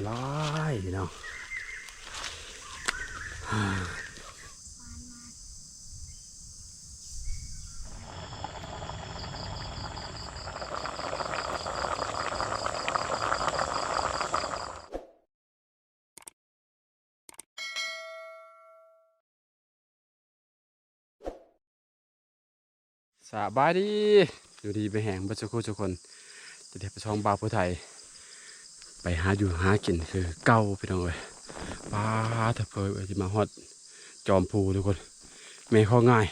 ຫຼາຍເນາະ. ສະບາຍດີ ຢູ່ດີມີແຮງເບິດສູ່ຄູ່ສູ່ຄົນ ຈະໄດ້ໄປຊ່ອງບ່າວຜູ້ໄທ ໄປຫາຢູ່ຫາກິນຄືເກົ່າພີ່ນ້ອງເອີຍ. ປາດ ເທີເພີ້ ຊິມາຮອດຈອມພູທຸກຄົນ ແມ່ນເຂົ້າງ່າຍ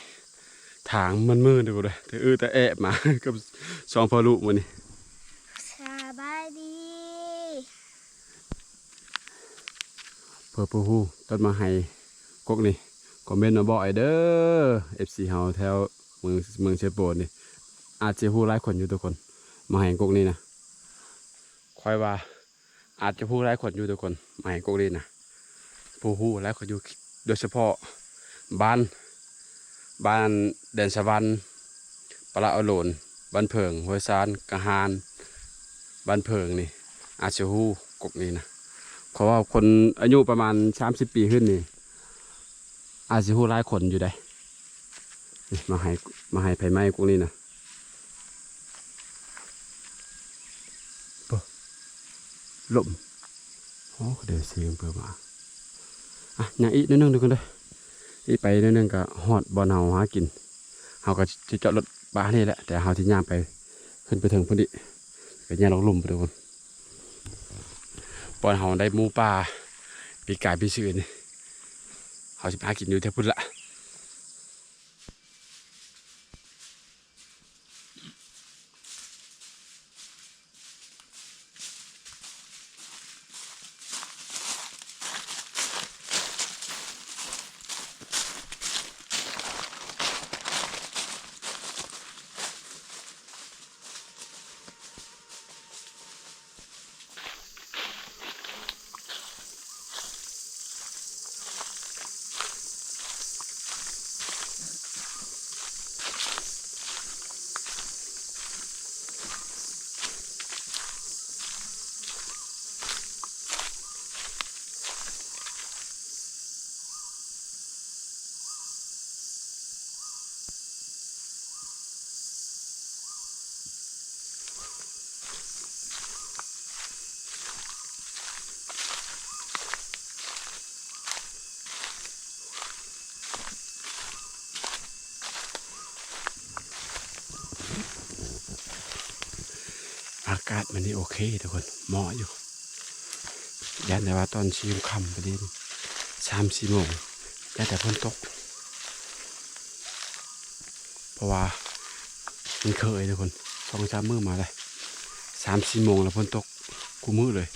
ທາງມັນມືນທຸກຄົນເອີຍ ແຕ່ອື້ແຕ່ແອະມາກັບສອງພໍ່ລູກມື້ນີ້. ສະບາຍດີ. ເພື່ອຜູ້ຮູ້ຕົ້ນໝາກໄຮກົກນີ້ ຄອມເມັນມາບອກໄອ້ເດີ ເອັຟຊີເຮົາແຖວເມືອງ ເມືອງເຊໂປນນີ້ ອາດຊິຮູ້ຫຼາຍຄົນຢູ່ທຸກຄົນ ໝາກໄຮກົກນີ້ນະ ຂ້ອຍວ່າອາດຈະຮູ້ຫຼາຍຄົນຢູ່ທຸກຄົນ ໝາກໄຮກົກນີ້ນະ ຜູ້ຮູ້ຫຼາຍຄົນຢູ່ ໂດຍສະເພາະບ້ານ ບ້ານແດນສະຫວັນ ປະລະອະໂລນ ບ້ານເຜິງ ຫ້ວຍຊານ ກະຫານ ບ້ານເຜິງນີ້ ອາດຊິຮູ້ກົກນີ້ນະ ເພາະວ່າຄົນອາຍຸປະມານສາມສິບປີຂຶ້ນນີ້ ອາດຊິຮູ້ຫຼາຍຄົນຢູ່ເດ້. ນີ້ ໝາກໄຮ ໝາກໄຮໄຟໄໝ້ກົກນີ້ນະ. ໂອ້ ລົມ ໂອ້ ເດີ ສຽງເປີມາ. ອ່ະ ຍ່າງອີກໜ້ອຍໜຶ່ງທຸກຄົນເດີ ອີກໄປໜ້ອຍໜຶ່ງກໍຮອດບ່ອນເຮົາຫາກິນ ເຮົາກໍຊິຈອດລົດປະນີ້ແຫຼະ ແຕ່ເຮົາຊິຍ່າງໄປ ຂຶ້ນໄປເທິງພຸ້ນອີກ ກໍຍ່າງລົງລຸ່ມໄປທຸກຄົນ. ບ່ອນເຮົາໄດ້ໝູປ່າປີກາຍປີຊືນນີ້ ເຮົາຊິໄປຫາກິນຢູ່ແຖວພຸ້ນລະ. ອາກາດມື້ນີ້ໂອເຄທຸກຄົນ ເໝາະຢູ່ ຢ້ານແຕ່ວ່າຕອນຊິຄ່ຳໆ ໄປເດ້ ສາມສີ່ໂມງ ຢ້ານແຕ່ຝົນຕົກ ເພາະວ່າມັນເຄີຍທຸກຄົນ ສອງສາມມື້ມາແລ້ວ ສາມສີ່ໂມງແລ້ວຝົນຕົກ ຄູ່ມື້ເລີຍ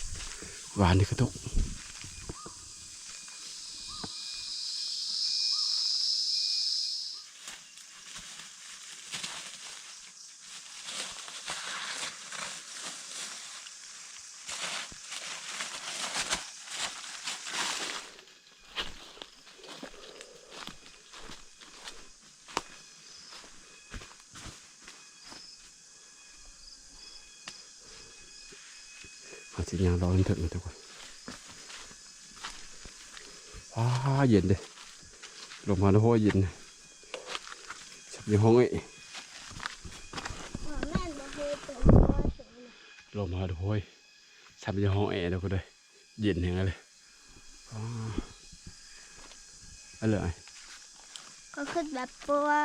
ວານນີ້ກໍຕົກ. ເຮົາຊິຍ່າງເລາະເທິງນະທຸກຄົນ. ວ້າ ເຢັນເດ້ ລົມຫາໂຮຍເຢັນ ສັບຢູ່ຫ້ອງເອ ລົມຫາໂຮຍ ສັບຢູ່ຫ້ອງເອເດີ ເຢັນແຮງເລີຍ. ອ້າ ອັນເລີຍ ກໍຄືແບບ ເພາະວ່າ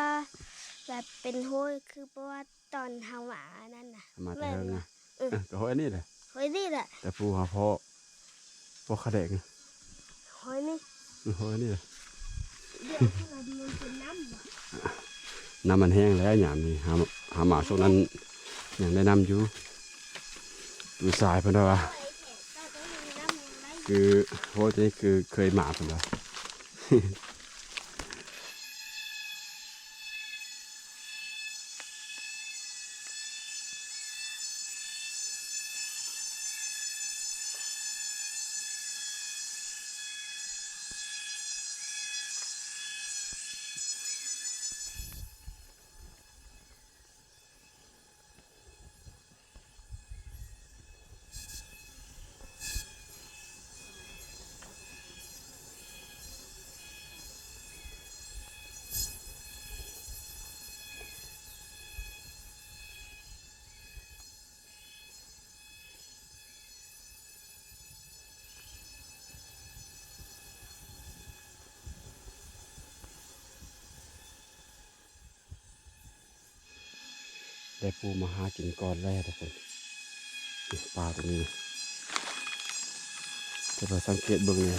ແບບເປັນໂຮຍ ຄືເພາະວ່າຕອນເຮົາມາອັນນັ້ນນະ ມາແຕ່ເທິງນະ ເອີ ກໍໂຮຍອັນນີ້ແຫຼະ ໂຮຍນີ້ແຫຼະ ແຕ່ພູຫາພໍ່ ພວກຂະແດງ ຫ້ອຍນີ້ ເອີ ຫ້ອຍນີ້ແຫຼະ ນ້ຳມັນແຫ້ງແລ້ວຍາມນີ້ ຫາ ຫາມາຊ່ວງນັ້ນຍັງໄດ້ນ້ຳຢູ່ ລູກຊາຍເພິ່ນວ່າ ຄືໂຫດນີ້ ຄືເຄີຍມາເພິ່ນວ່າ. ເ ໄດ້ປູມາຫາກິນກ່ອນແລ້ວທຸກຄົນ. ນີ້ປາຕົວນີ້ນະ ແຕ່ວ່າສັງເກດເບິ່ງນີ້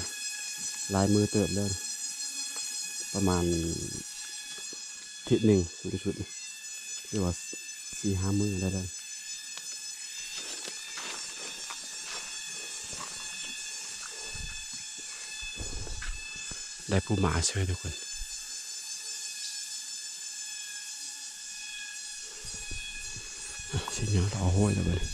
ຫຼາຍມື້ເຕີບແລ້ວ ປະມານທິດໜຶ່ງສູງສຸດ ຫຼືວ່າສີ່ຫ້າມື້ໄດ້ແລ້ວ. ໄດ້ປູມາເຊີຍທຸກຄົນ. ຊິຍ່າງເລາະຫ້ວຍແລ້ວບັດນີ້.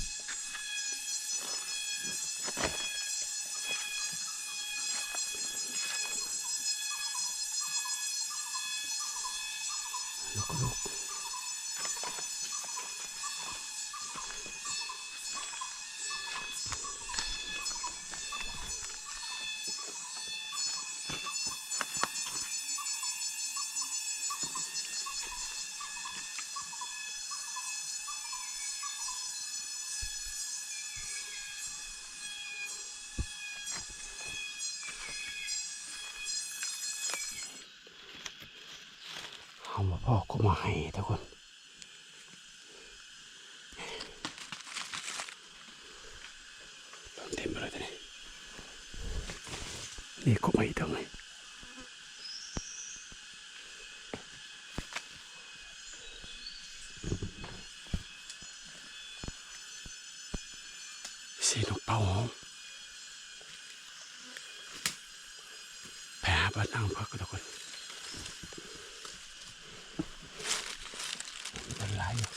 ເຮົາມາພໍ້ກົບໝາກໄຮທຸກຄົນ. ເຕັມໄປເລີຍຕົວນີ້. ນີ້ກົບໄຮເຖິງນີ້. ເສຍງນົກເປົ້າຮ້ອງ. ໄປຫາບ້ານນາງເພິກກັນທຸກຄົນ. ມັນຫຼາຍຢູ່.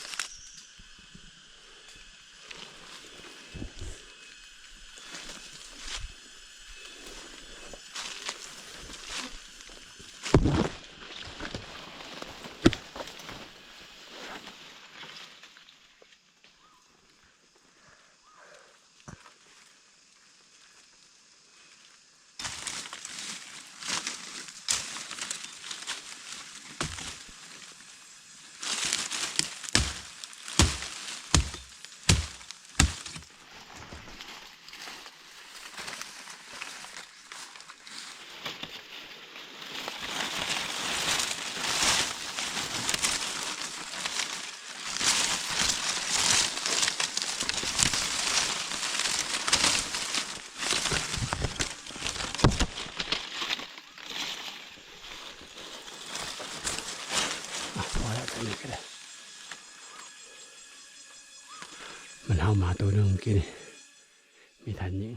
ພໍແລ້ວ ຕົວນີ້ກໍໄດ້. ມັນເຫົ່າມາຕົວໜຶ່ງເມື່ອກີ້ນີ້ ມີທ່ານຍິງ.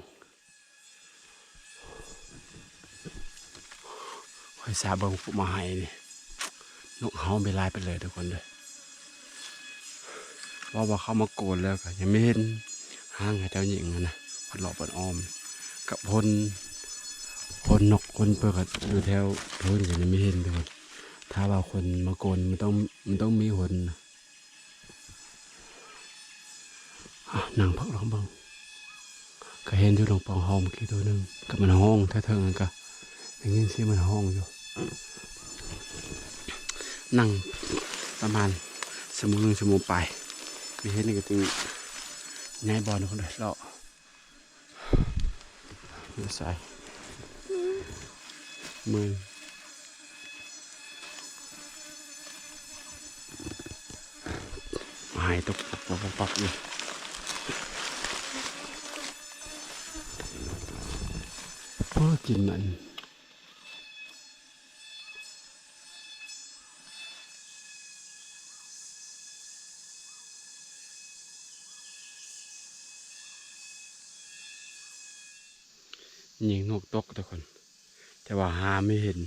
ຂ້ອຍສາເບິ່ງພວກໝາໄຮນີ້ ນົກເຫົ່າໄປຫຼາຍປານໃດທຸກຄົນເດີ. ເວົ້າວ່າເຂົາມາໂກນແລ້ວກໍຍັງມີເຫັນຫາງເຂົາເຈົ້າຍິງຫັ້ນນະ ພັດເລາະພັດອ້ອມ ກັບຫົນ ຫົນນົກຫົນເປີກຢູ່ແຖວພື້ນກໍຍັງມີເຫັນທຸກຄົນ. ຖ້າວ່າຄົນມາໂກນມັນຕ້ອງ ມັນຕ້ອງມີຫົນນະ. ອ່ະ ນັ່ງພັກລອງເບິ່ງ ກໍເຫັນຢູ່ຕອງປອງເຮົາເມື່ອກີ້ໂຕໜຶ່ງ ກໍມັນຮ້ອງແຖວເທິງນັ້ນ ກໍໄດ້ຍິນສຽງມັນຮ້ອງຢູ່. ນັ່ງປະມານຊົ່ວໂມງໜຶ່ງ ຊົ່ວໂມງປາຍ ໄດ້ເຫັນນີ້ກໍຈຶ່ງຍ້າຍບ່ອນຄົນເດີ ເລາະ. ຢູ່ໃສ? ເມື່ອຍ. ໝາໄຮຕົກປັກໆໆໆຢູ່. ໂອ້ ກິນມັນ. ຍິງນົກຕົກທຸກຄົນ ແຕ່ວ່າຫາໄມ່ເຫັນ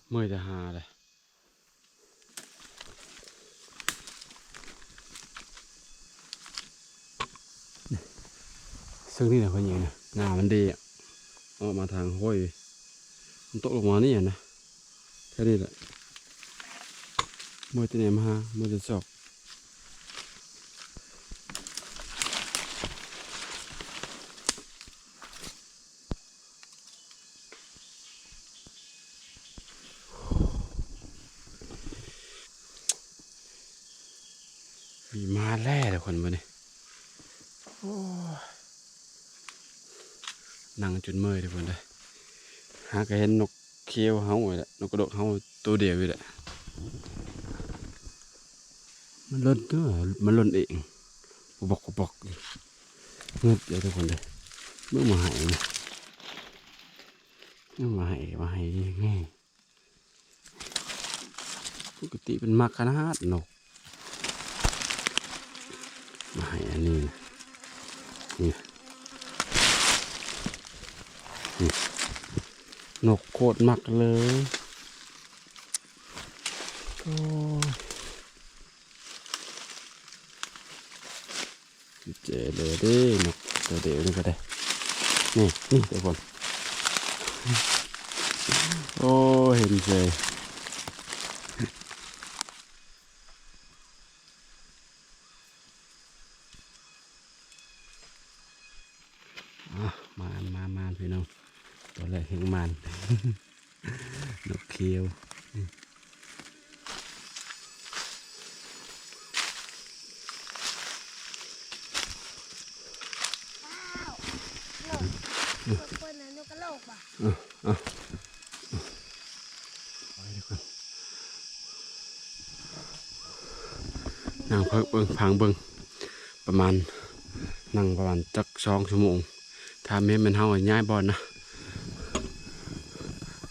ເມື່ອຍແຕ່ຫາແຫຼະ. ເຊິ່ງນີ້ນະເພິ່ນຍິງນະ ງາມັນເດ ອອກມາທາງຫ້ວຍ ມັນຕົກລົງມານີ້ນະ ແຖວນີ້ແຫຼະ ເມື່ອແຕ່ໃນມາຫາ ເມື່ອແຕ່ຊອກ. ມີມາແລ້ວທຸກຄົນ ມື້ນີ້ ໂອ້ ນັ່ງຈົນເມື່ອຍທຸກຄົນເດີ. ຫາກໍເຫັນນົກຂຽວເຮົານີ້ແຫຼະ ນົກກະໂດກເຮົາໂຕດຽວນີ້ແຫຼະ. หล่นเด้อ มันหล่นเอง ปอกๆ เงือดเด้อทุกคนเด้อ เบิ่งมาไห้นี่ เบิ่งมาไห้ มาไห้นี่ ปกติมันมักขนาดนก มาไห้อันนี้นะ นี่ นี่ นกโคตรมักเลย โอ้ย เจ๋เลยเด้ นกตัวเดียวนี่ก็ได้ นี่ นี่ทุกคน โอ้ เห็นเจ๋ อ่ะ มาน มาน มาน พี่น้อง ตัวแรกแห่งมาน นกเขียว นกกระโหลกบ่ อ่ะ อ่ะ นั่งพักเบิ่ง พังเบิ่ง ประมาณ นั่งประมาณจักสองชั่วโมง ถ้าแม่น แม่นเฮาย้ายบ่อนนะ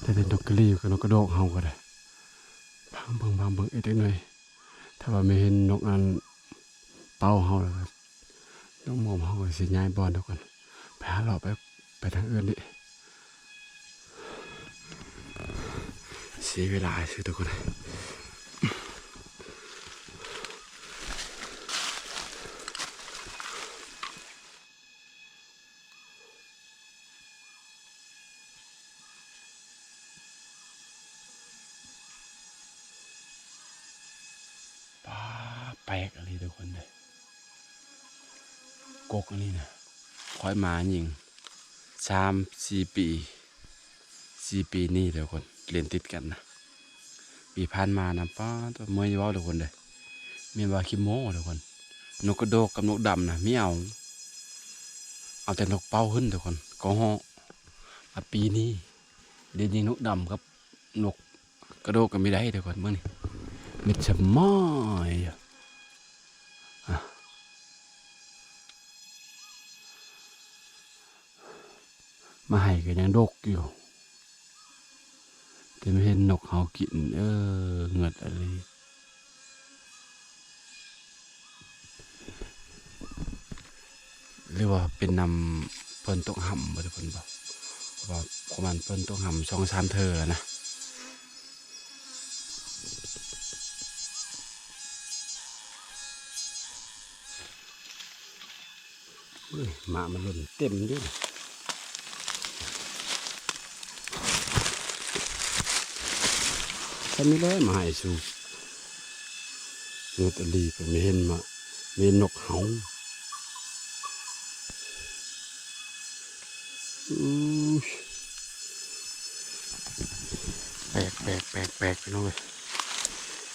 แต่เป็นนกกะลีกับนกกระโดกเฮาก็ได้ พังเบิ่ง พังเบิ่งอีกจักหน่อย ถ้าว่าแม่นเห็นนกอันเป้าเฮาแล้วก็ นกหม่อมเฮาก็สิย้ายบ่อนทุกคน ไปหาเลาะไป ไปทางอื่นดิ เสียเวลาซื่อทุกคน ป๊าด แปลกอีหลีทุกคนเด้ กกอันนี้นะ ข้อยมายิง สามสี่ปี สี่ปีนี้ทุกคน เล่นติดกันนะ ปีผ่านมานะ ป๊าด เมื่อยเว้าทุกคนเด้ แม่นว่าขี้โม้ทุกคน นกกระโดกกับนกดำนะ มีเอา เอาแต่นกเป้าขึ้นทุกคน ก็เหาะ มาปีนี้ เดี๋ยวนี้นกดำกับนกกระโดกก็มีได้ทุกคน เบิ่งนี่ มิดสมอย อ่ะ มาไห้ก็ยังดกอยู่ แต่มาเห็นนกเฮากิน เออ เงือดอะลี หรือว่าเป็นนำเพิ่นตกหำบ่ทุกคนบ่ เพราะว่าประมาณเพิ่นตกหำสองสามเทื่อแล้วนะ เอ้ย หมามันหล่นเต็มอยู่ ถ้ามีเลยมาให้สู เงือดอะลี ไปไม่เห็นมา มีนกเฮา อู้ย แปลก แปลก แปลก แปลก พี่น้องเอ้ย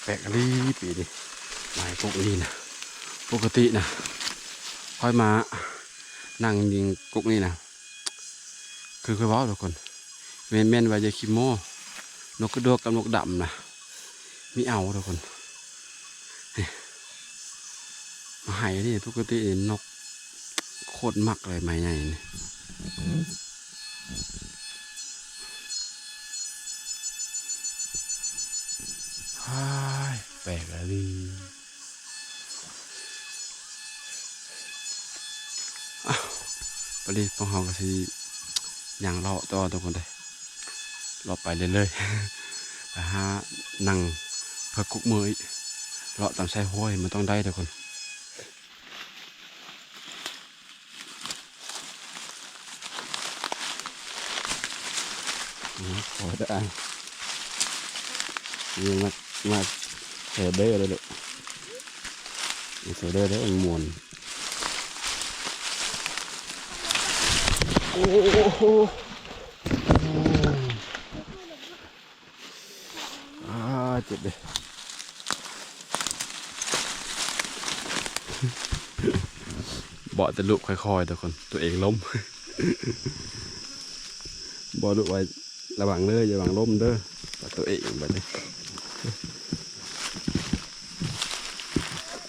แปลกอีหลีปีนี้ มาไห้กกนี้นะ ปกตินะ ข้อยมานั่งยิงกกนี้นะ คือข้อยเว้าทุกคน แม่น แม่นว่าอย่าขี้โม้ นกกระโดกกับนกดำนะ มีเอาทุกคน นี่ มาไห้นี่ ปกตินกโคตรมักเลย ไม้ใหญ่นี่ อ้าย แปลกอีหลี อ้าว บัดนี้พวกเฮาก็สิย่างเลาะต่อทุกคนเด้อ เลาะไปเรื่อยๆ ไปหานั่งพักกุกมื้ออีก เลาะตามชายห้วยมันต้องได้ทุกคน ขอได้ นี่มา มาแถวเด้อเลยลูก แถวเด้อเด้อ มันม่วน โอ้โห อ่า เจ็บเด้ เบาะแต่ลุกค่อยๆ ทุกคน ตัวเองล้ม เบาะลุกไว้ ระวังเด้อ อย่าหวังล้มเด้อ ตัวเองบัดนี้ โ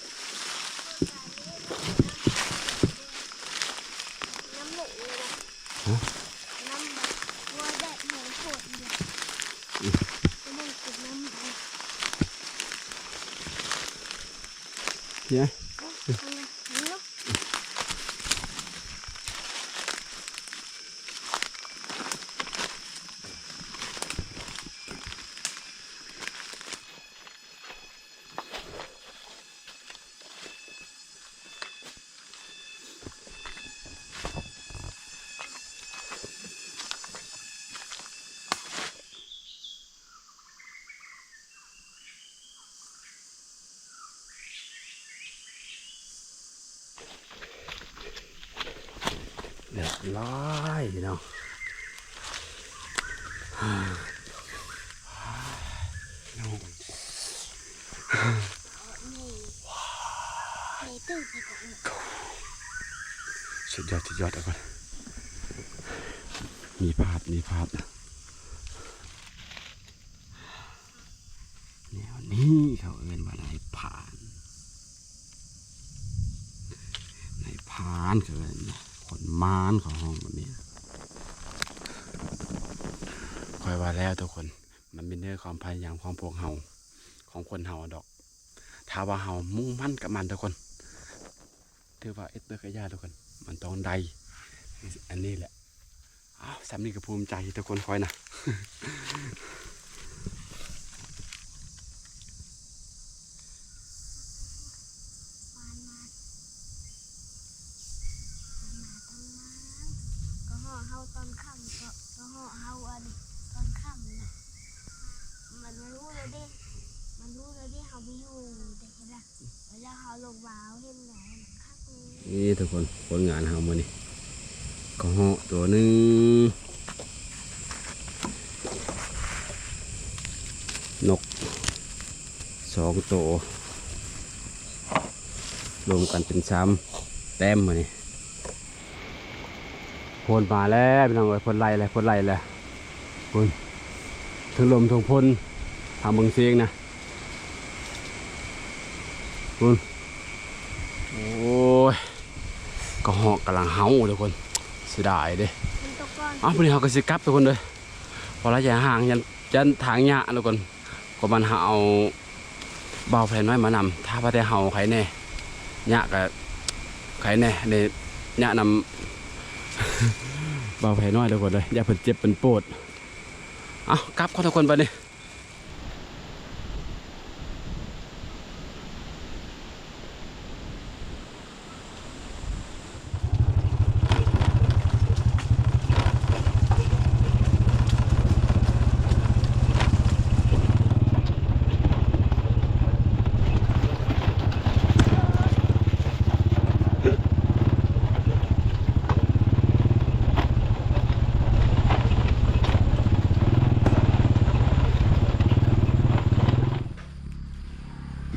ເນຍ. ແດດຫຼາຍພີ່ນ້ອງ. ສຸດຍອດ ສຸດຍອດ ທຸກຄົນ. ມີພາບ ມີພາບ. ແນວນີ້ເຂົາເອີ້ນວ່ານາຍພານ. ນາຍພານເຂົາເອີ້ນນະ ຄົນມານເຂົາຮ້ອງແບບນີ້. ຂ້ອຍວ່າແລ້ວທຸກຄົນ ມັນເປັນເລື່ອງຄວາມພະຍາຍາມຂອງພວກເຮົາ ຂອງຄົນເຮົາດອກ. ຖ້າວ່າເຮົາມຸ່ງໝັ້ນກັບມັນທຸກຄົນ ຖືວ່າເຮັດເບີກະຢາທຸກຄົນ ມັນຕ້ອງໄດ້ ອັນນີ້ແຫຼະ. ອ້າວ ສ່ຳນີ້ກໍພູມໃຈທຸກຄົນຂ້ອຍນະ. ກໍເຫາະເຮົາຕອນຄ່ຳ ກໍ ກໍເຫາະເຮົາອັນຕອນຄ່ຳນະ. ມັນ ມັນຮູ້ແລ້ວເດ້ ມັນຮູ້ແລ້ວເດ້ ເຮົາໄປຢູ່ແຕ່ ເຫັນລະ ເວລາເຮົາລົງມາເຮົາເຫັນແລ້ວມັນຄັກເລີຍ. ນີ້ທຸກຄົນ ຜົນງານເຮົາມື້ນີ້ ກໍເຫາະຕົວໜຶ່ງ ນົກສອງໂຕ ລວມກັນເປັນສາມແຕ້ມມື້ນີ້. ຝົນມາແລ້ວພີ່ນ້ອງເອີຍ ຝົນໄລ່ແລ້ວ ຝົນໄລ່ແລ້ວ. ພຸ້ນ ເທິງລົມເທິງຝົນ ທາງເບິ່ງເຊງນະ. ພຸ້ນ ໂອ້ຍ ກະເຫາະກຳລັງເຫົ່າທຸກຄົນ ເສຍດາຍເດ້. ຝົນຕົກກ່ອນ. ອ້າວ ມື້ນີ້ເຮົາກໍຊິກັບທຸກຄົນເດີ ເພາະລະຍະຫ່າງ ຢ້ານ ຢ້ານທາງຍາກທຸກຄົນ. ກໍມັນຫາເອົາບ່າວແພນ້ອຍມານຳ ຖ້າວ່າແຕ່ເຮົາໄຄແນ່ ຍະກະໄຄແນ່ ໄດ້ຍະນຳບ່າວແພນ້ອຍທຸກຄົນເດີ ຢ່າເພິ່ນເຈັບເພິ່ນປວດ. ເອົາ ກັບກ່ອນທຸກຄົນບັດນີ້.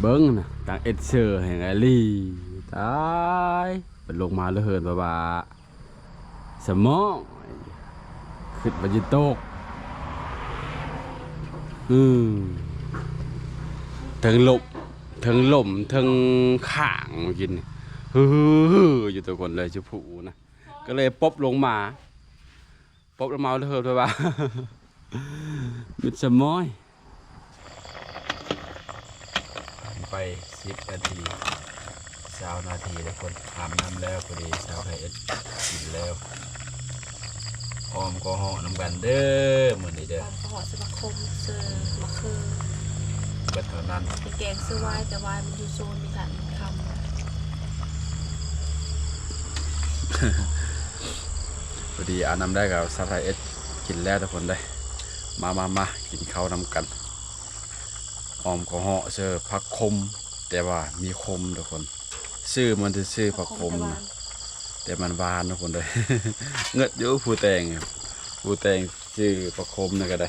ເບິ່ງນະ ກາງເອັດເຊີແຫ່ງອາລີ ຕາຍ ເພິ່ນລົງມາແລ້ວເຫີນວ່າ ວ່າ ສະໝອງ ຄຶດວ່າຊິຕົກ. ອືມ ເທິງລົມ ເທິງລົມ ເທິງຂ້າງ ມື້ກີ້ນີ້ ຮືໆຢູ່ທຸກຄົນເລີຍ ຈຸພູນະ ກໍເລີຍປົບລົງມາ ປົບລົງມາເລີຍ ເພິ່ນວ່າ ມິດສະໝອຍ. ຜ່ານໄປສິບນາທີ ຊາວນາທີ ທຸກຄົນ ອາບນ້ຳແລ້ວ ພໍດີຊາວໄທເອັດກິນແລ້ວ ອ້ອມກໍເຫາະນຳກັນເດີ ມື້ນີ້ເດີ ອ້ອມກໍເຫາະ ເສີຜັກຂົມ ເສີໝາກເຂືອ ເບິດເທົ່ານັ້ນ ມີແກງເສີຫວາຍ ແຕ່ຫວາຍມັນຢູ່ໂຊນ ມີທາດຄຳ. ພໍດີອາບນ້ຳໄດ້ກໍຊາວໄທເອັດກິນແລ້ວ ທຸກຄົນເດີ ມາ ມາ ມາ ກິນເຂົ້ານຳກັນ. ອ້ອມກໍເຫາະເສີຜັກຂົມ ແຕ່ວ່າມີຂົມທຸກຄົນ ຊື່ມັນຊື່ຜັກຂົມນະ ແຕ່ມັນຫວານທຸກຄົນເດີ ເງິດຢູ່ຜູ້ແຕ່ງ ຜູ້ແຕ່ງຊື່ຜັກຂົມນີ້ກໍໄດ້.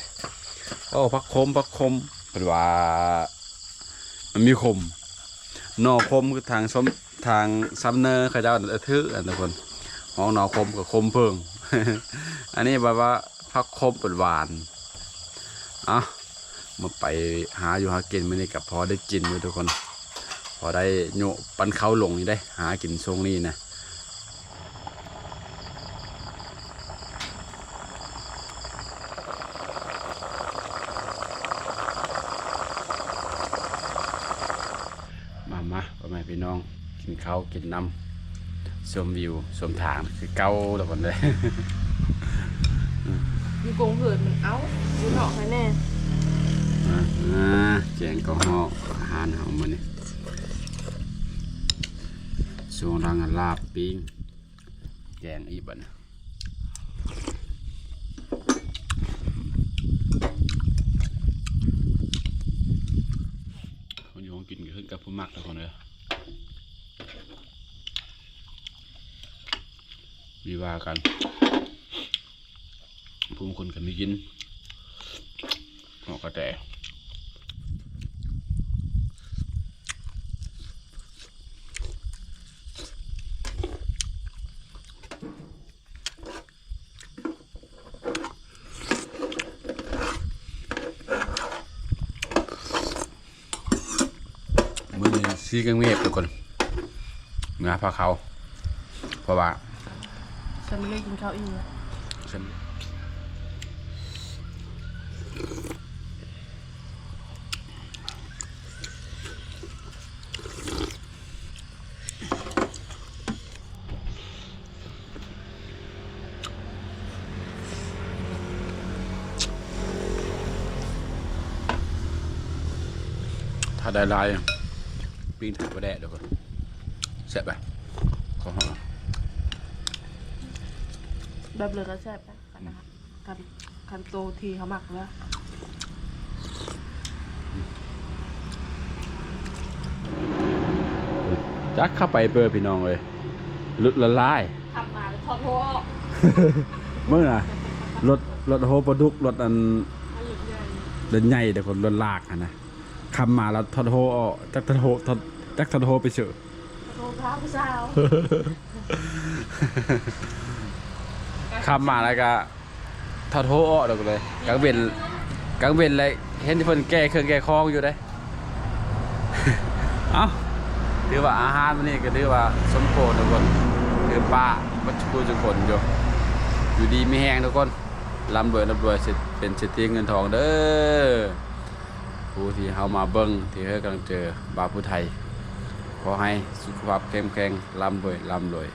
ເວົ້າຜັກຂົມ ຜັກຂົມ ເພິ່ນວ່າມັນມີຂົມ ໜໍ່ຂົມ ຄືທາງ ທາງຊຳເນີເຂົາເຈົ້ານະ ຖືກອັນທຸກຄົນ ຫ້ອງໜໍ່ຂົມກໍຂົມເຜິ້ງ ອັນນີ້ແບບວ່າ ຜັກຂົມເປັນຫວານ. ເອົ້າ ມາໄປຫາຢູ່ຫາກິນ ມື້ນີ້ກໍພໍໄດ້ກິນຢູ່ທຸກຄົນ ພໍໄດ້ໂຍະປັນເຂົ້າລົງນີ້ເດ້ ຫາກິນຊ່ວງນີ້ນະ. ມາ ມາ ພໍ່ແມ່ ພີ່ນ້ອງ ກິນເຂົ້າກິນນ້ຳ ຊົມວິວຊົມທາງຄືເກົ່າລະບັດນີ້. ຢູ່ກົງເຫີນມັນເອົາ ຢູ່ນອກໃຫ້ແດ່. ອາ ແກງເຂົ້າຫອກອາຫານເຮົາມື້ນີ້ ຊ່ວງຫຼັງລາບປີ້ງ ແກງອີກບັດນີ້. ຄົນຢູ່ຫ້ອງກິນກໍຂຶ້ນກັບຜູ້ມັກທຸກຄົນເດີ ມີວ່າກັນ ຜູ້ຄົນກໍມີກິນ ເນາະ ກະແຕ. ມື້ນີ້ຊິງຽບໆ ທຸກຄົນ ເມືອພາເຂົ້າ ເພາະວ່າ ສາມີໄດ້ກິນເຂົ້າອີ່ມແລ້ວ. ຖ້າໄດ້ຫຼາຍ ປີ້ງຖາດປາແດກເດີ ແຊບໄດ໋ ຂອງເຮົາ ແບບເລີຍກໍແຊບໄດ໋ ຄັນ ຄັນ ຄັນໂຕທີ່ເຮົາມັກແລ້ວ. ຈັກເຂົ້າໄປເປີ ພີ່ນ້ອງເອີຍ ຫຼຸດລະລາຍ ຂັບມາແລ້ວຖອດໂຮ່ອອກ. ເບິ່ງນະ ລົດ ລົດໂຮ່ປາດຸກ ລົດອັນ ອັນລົດໃຫຍ່ ລົດໃຫຍ່ເດ້ ຄົນລົດລາກຫັ້ນນະ ຂັບມາແລ້ວຖອດໂຮ່ອອກ ຈັກຖອດໂຮ່ ຖອດ ຈັກຖອດໂຮ່ໄປເສີ ຖອດໂຮ່ພາຜູ້ສາວ ຂັບມາແລ້ວກະ ຖອດໂຮ່ອອກດອກເລີຍ ກາງເວັນ ກາງເວັນແລ້ວເຫັນເພິ່ນແກ່ເຄື່ອງແກ່ຂອງຢູ່ເດ້. ເອົ້າ ຖືວ່າອາຫານມື້ນີ້ກໍຖືວ່າສົມໂພດທຸກຄົນ ຖືປ້າບັດຈຸຄົນຢູ່ ຢູ່ດີມີແຮງທຸກຄົນ ລ່ຳລວຍ ລ່ຳລວຍ ເສດ ເປັນເສດຖີເງິນທອງເດີ. ຜູ້ທີ່ເຮົາມາເບິ່ງ ທີ່ໃຫ້ກຳລັງໃຈບ່າວຜູ້ໄທ ຂໍໃຫ້ສຸຂະພາບເຂັ້ມແຂງ ລ່ຳລວຍ ລ່ຳລວຍ.